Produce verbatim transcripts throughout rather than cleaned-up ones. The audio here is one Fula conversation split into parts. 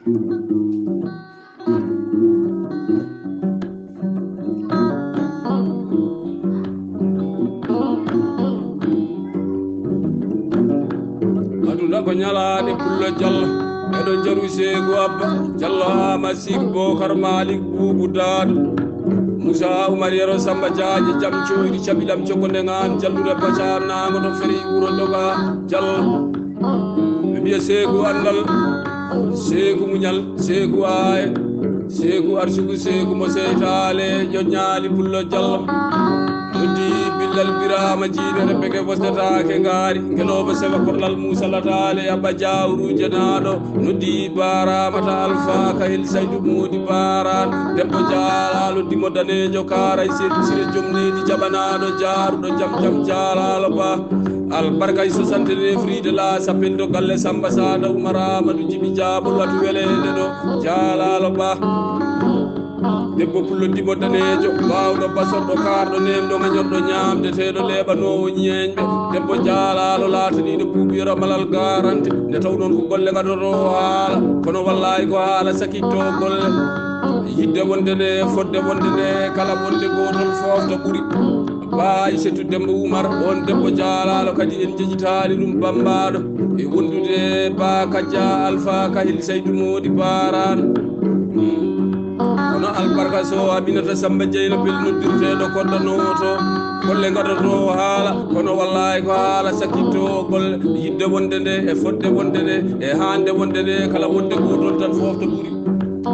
Aduna ko ñalaande pullo Jallo. Eɗo jaru Seeku Abba Jallo, Ama Sik, Bokar Malik, Buubu Daado, Musa Umar, Yero Samba Jaaje, jam cooyri caɓilam coko ndeŋaan jallude bacaam naango to feri wuro doga Jallo. Ɓe mbiya Seeku anndal, Seeku muñal, Seeku aaye, Seeku arsugu, Seeku mo seytaale ƴoññaali pullo Jallo. Noddi Billal Biraama Jiiɗere Bege bostataake ngaari, ngelooba sewa korlal Muusa Lataale, Abba Jaawruuje naaɗo. Noddi Baaraamata Alfa Kahil Saydu Moodi Baaraan, debbo jaalaalo dimo daneejo kaaray Seeku Sire Jom Needi jaɓanaaɗo jaaruɗo jam jam jaalaalo ba. Albarka e soixante-neuf rue de la Chapelle to galle Samba Sada Umar Amadou Jibi Jaabo latu weleende ɗo jaalaalo ba. Debbo pullo dimo daneejo, baawɗo basorɗo, kaarɗo, neemɗo, ŋañorɗo, ñaamdeteeɗo, leeɓanoowo ñeeñɓe. Debbo jaalaalo laataniiɗo buubi yoro malal garanti. Nde taw noon ko golle gadoto haala, kono wallaay ko haala sakitto golle. Yidde wonde nde, fodde wonde nde, kala wonde gootol foofta ɓuri. Ba Aysatu Demba Umar, on debbo jaalaalo kadi en jejitaali ɗum bammbaaɗo. E wondude Ba Kajja Alfa Kahil Saydu Moodi Baaraan. Kono albarka so Aminata Samba Jeyna Bel noddirteeɗo koddanoto. Golle gadoto haala, kono wallaay ko haala sakitto golle. Yidde wonde nde, e fodde wonde nde, e haande wonde nde, kala wonde gootol tan foofta ɓuri.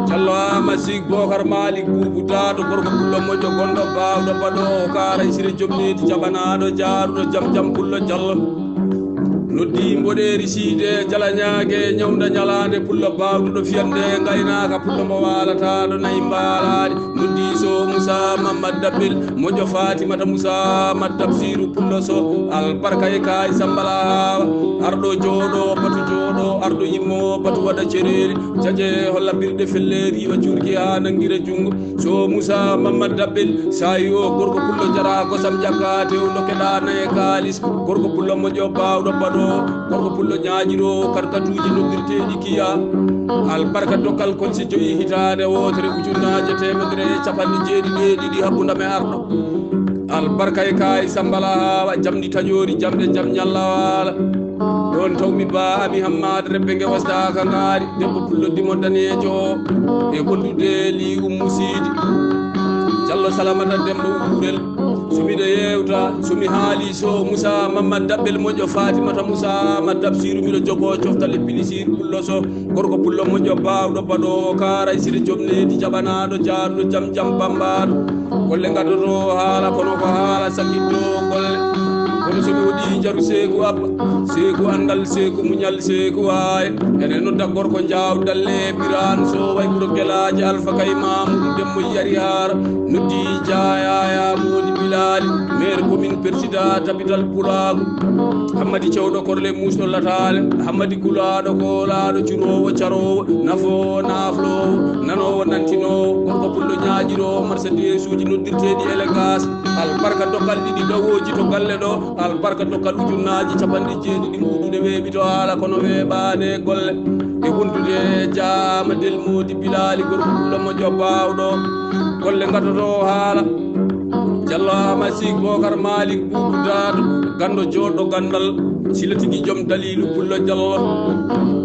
Jallo Ama Sik Bokar Malik Buubu Daado, gorko pullo moƴƴo gonɗo baawɗo baɗoowo kaaray Sire Jom Needi jaɓanaaɗo jaaruɗo jam jam pullo Jallo. Noddi Mboɗeeri Siide Jalañaage ñawnda ñalaande pullo baawɗuɗo fiyande ngaynaaka pullo mo waalataaɗo nayi mbaalaaɗi. Noddi Sow Musa Mamad Dabbel moƴƴo Fatimata Musa Mat Tafsiru pullo Sow albarka e kaay Sambala haawa. Arɗo jooɗo batu jooɗo, arɗo yimmo batu waɗa cereeli. Caje holla birɗe felle riiwa cuurki haa nanngira junngo. Sow Musa Mamad Dabbel, saayi o gorko pullo jara kosam ƴakka tewndo keɗa naye kaalis. Gorko pullo moƴƴo baawɗo baɗo, gorko pullo ñaaƴiɗo karkatuuji noddirteeɗi kiya. Albarka dokkal kolsi joyi hitaande wootere ujunnaaje teemedere e capanɗe jeeɗiɗi e ɗiɗi hakkunde me arɗo. Albarka e kaay Sambala haawa jamɗi taƴoori jamɗe jam ñalla waala. Ɗon tawmi ba Ami Hammaad Rebbe nge wasdaaka ngaari, debbo pullo dimo daneejo o. E wondude li Ummu Siidi. Jallo Salamata Demba Uurel. So miɗo yeewta, so mi haali Sow Musa Mamad Dabbel moƴƴo Fatimata Musa Mat Tafsiru, miɗo jogoo coftal e pilisiiru pullo Sow. Gorko pullo moƴƴo baawɗo baɗoowo kaaray Sire Jom Needi jaɓanaaɗo jaaruɗo jam jam bammbaaɗo. Golle gadoto haala kono ko haala sakitto golle. Kono so mi hoɗi jaru Seeku Abba, Seeku anndal, Seeku muñal, Seeku waaye. Ene nodda gorko Jaaw Dalle Biraan Sow way wuro Gelaaji Alfa Kay Mamudu Demmo Yari Haara. Noddi Jaayaya Moodi Bilaali, maire commune, président tabital Pulaagu. Hammadi cewɗo korle muusɗo lataale, Hammadi kulaaɗo koolaaɗo curoowo caroowo, nafoowo naafloowo, nanoowo nantinoowo, gorko pullo ñaaƴiroowo marsandeesuuji noddirteeɗi élégance. Albarka dokkal ɗiɗi ɗawooji to galle ɗo, albarka dokkal ujunnaaji capanɗe jeeɗiɗi mbuuɗuɗe weeɓi to haala kono weeɓaani e golle. E wondude e jaama Del Moodi Bilaali gorko pullo moƴƴo baawɗo golle gadoto haala. Jallo Ama Sik Bokar Malik Buubu Daado, ganndo jooɗɗo ganndal, sila tigi jom daliilu pullo Jallo.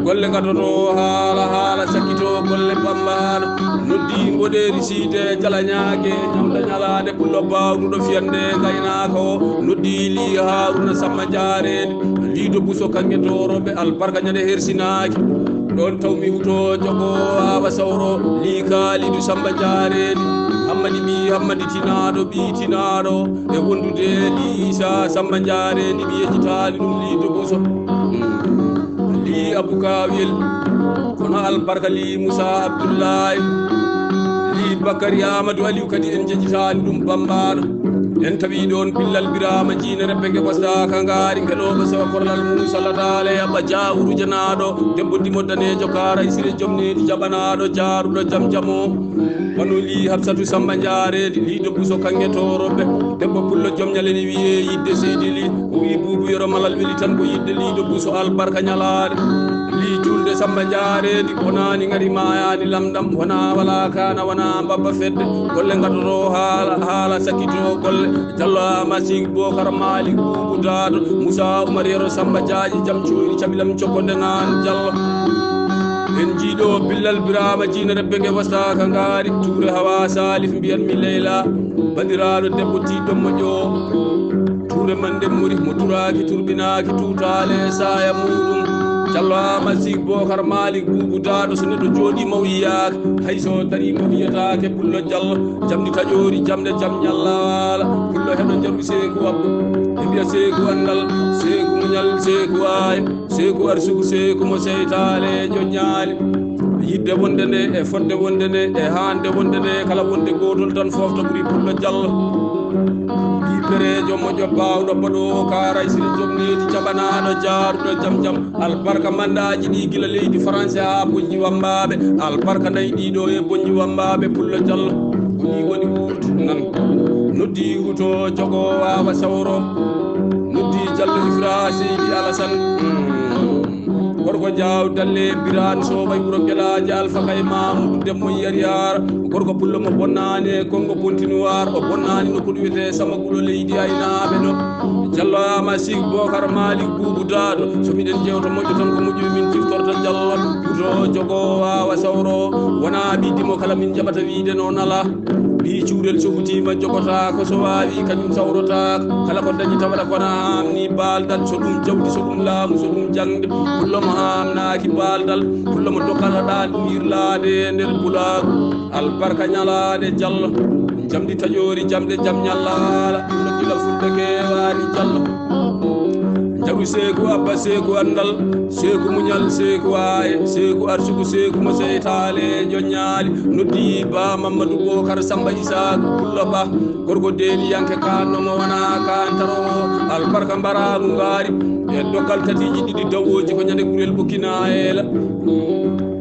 Golle gadoto haala, haala sakito golle bammbaaɗo. Noddi Mboɗeeri Siide Jalañaage, ñawnda ñalaande pullo baawɗuɗo fiyande ngaynaaka o. Noddi li Haaruna Samma Jaareede, liido Buso kaŋŋe tooroɓe albarka ñande hersinaaki. Ɗon taw mi huto jogo awa sawro li Kaalidu Samba Jaareede. Hammadi ɓi Hammadi tinaaɗo ɓi tinaaɗo e wondude li Isa Samba Jaareede mi yejjitaali ɗum liido Buso. Li Abu Kawel kono albarka li Musa Abdullahi li Bakari Amadou Aliou kadi en jejjitaali ɗum bammbaaɗo. En tawi ɗon Billal Birama Jiine Rebbe nge Bosda ka ngaari ngelooba sewa korlal mum salataale yaɓɓa jaawuru janaaɗo debbo dimo daneejo kaaray sire jom needi jaɓanaaɗo jaaruɗo jam jamo. Wano li Hafsatu Samba Jaareedi liido Buso kaŋŋe tooroɓe debbo pullo jom ñaleni wiye yidde seydi li o wi buubu yoro malal weli tan ko yidde liido Buso albarka ñalaare. Li julde Samba Jaareedi, wonaani ŋari maayaani lamɗam, wonaa walaa kaana, wonaa mbabba fedde. Golle ngaɗotoo haala, haala sakkitoo golle. Jallo Amasik Bokar Maalik Buubu Daado, Musa Umar Yero Samba Jaaji, jam cuuri caɓilam cokkonde naan Jallo. En jiiɗo Billal Biraama Jiina Rebbe nge wastaaka ngaari, Tuure Hawa Salif mbiyan mi Leyla, bandiraaɗo debbo tiiɗɗo moƴƴo. Tuure man nden mori mo turaaki turbinaaki tuutaale saaya muuɗum. Jallo Amasik Bokar Maalik Buubu Daado, so neɗɗo jooɗii mawyiyaaka, hay so tarii mawiyataake. Pullo Jallo, jamdi taƴoori jamde jam ñallaala. Pullo heɗo jaru seeku abbo, ɓe mbiya seeku anndal, seeku muñal, seeku aay, seeku arsuku, seeku mo seytaale joññaali. Yidde wonde nde e fodde wonde nde e haande wonde nde, kala wonde gootol tan foofta ɓuri Pullo Jallo. Ɓii pereejo moƴƴo baawɗo baɗoowo kaaraysiri jom needi jaɓanaaɗo jaaruɗo jam jam. Albarka manɗaaji ɗi gila leydi Faranse haa Bonji Wammbaaɓe. Albarka nayi ɗiɗo e Bonji Wammbaaɓe Pullo Jallo. Ko ɗi woni wuurdu nan. Noddi huto jogo waawa sawro. Noddi Jallo Ifra Seydi Alasan. Mm. Gorko Jaaw Dalle Biraan Soobay wuro Gelaaji Alfa Kay Mamudu Demmo Yari Haara. Gorko Pullo mo bonnaani e Kongo Pontinoir, o bonnaani nokku ɗo wiyetee Samagulo leydi aynaaɓe ɗo. Jallo Amasik Bokar Maalik Buubu Daado. So miɗen jewta moƴƴo tan ko moƴƴo min ciftorta Jallo. Huto jogo waawa sawro. Wonaa ɓiɗɗi mo kala min jaɓata wiide noon alaa. Ɓii cuurel so hutiima jogotaako, so waawi kañum sawrotaako. Kala ko dañi tawata kono haamni baaldal, so ɗum jawdi, so ɗum laamu, so ɗum jaŋde. Pullo mo haamnaaki baaldal, pullo mo dokkataɗaa ɗum yirlaade e nder pulaagu. Albarka ñalaande Jallo, jamdi taƴoori jamde jam ñallaala. Ɗum no gila fulɓe keewaani Jallo. Jaru seeku abba, seeku anndal, seeku muñal, seeku aaye, seeku arsuku, seeku mo seytaale joññaali. Noddi Ba Mamadou Bokar Samba Isaaku Pullo Ba, gorko deeniyanke kaanno mo wonaa kaantaroowo. Albarka mbaraagu ngaari e dokkal tatiiji ɗiɗi dawooji ko ñande gurel Bukinaayela.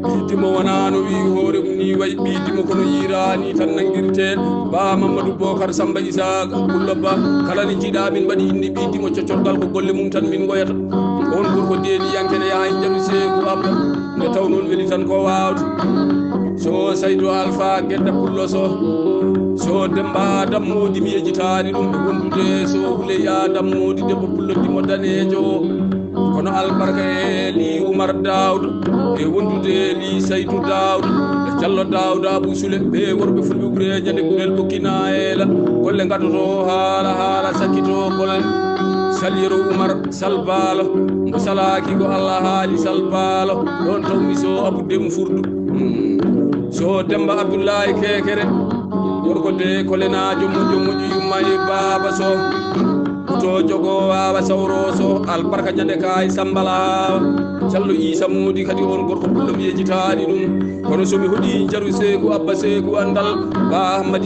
Ɓiiddi mo wonaa no wi'i hoore mum ni wayi ɓiiddi mo kono yiiraani tan nanngirtee. Ba Mamadou Bokar Samba Isaaqa Pullo Ba, kala ne jiiɗaa min mbaɗi inde ɓiiddi mo coccorgal ko golle mum tan min ngoyata. On gorko deeniyanke ne yaha en jaru seeku abba. Nde taw noon weli tan ko waawde. So Saydu Alfa Gedda Pullo so, so Demba Adam Moodi mi yejitaani ɗum e wondude, so Huley Adam Moodi debbo Pullo Dimo daneejo o. Kono albarka e Li Umar Daawda e wondude e Li Saydu Daawda e Jallo Daawda Abu Sule, ɓe worɓe fulɓe ɓure ñande gurel Bukinaayela. Golle ngaɗoto haala, haala sakkito golle. Saliro Umar Salbaalo, mo salaaki ko Allah haali Salbaalo, ɗoon tawmi so Abu Dem Furdu. Mm. So Demba Abdullahi Kekere, gorko de kolenaajo moƴƴo moƴƴo yumma e baaba so. Huto jogo waawa sawro so, albarka ñande kaay Sambala. Callo Iisa Moodi kadi on gorko pullo mi yejitaani ɗum. Kono so mi hoɗi jaru seeku abba seeku anndal, Ba Ahmadi.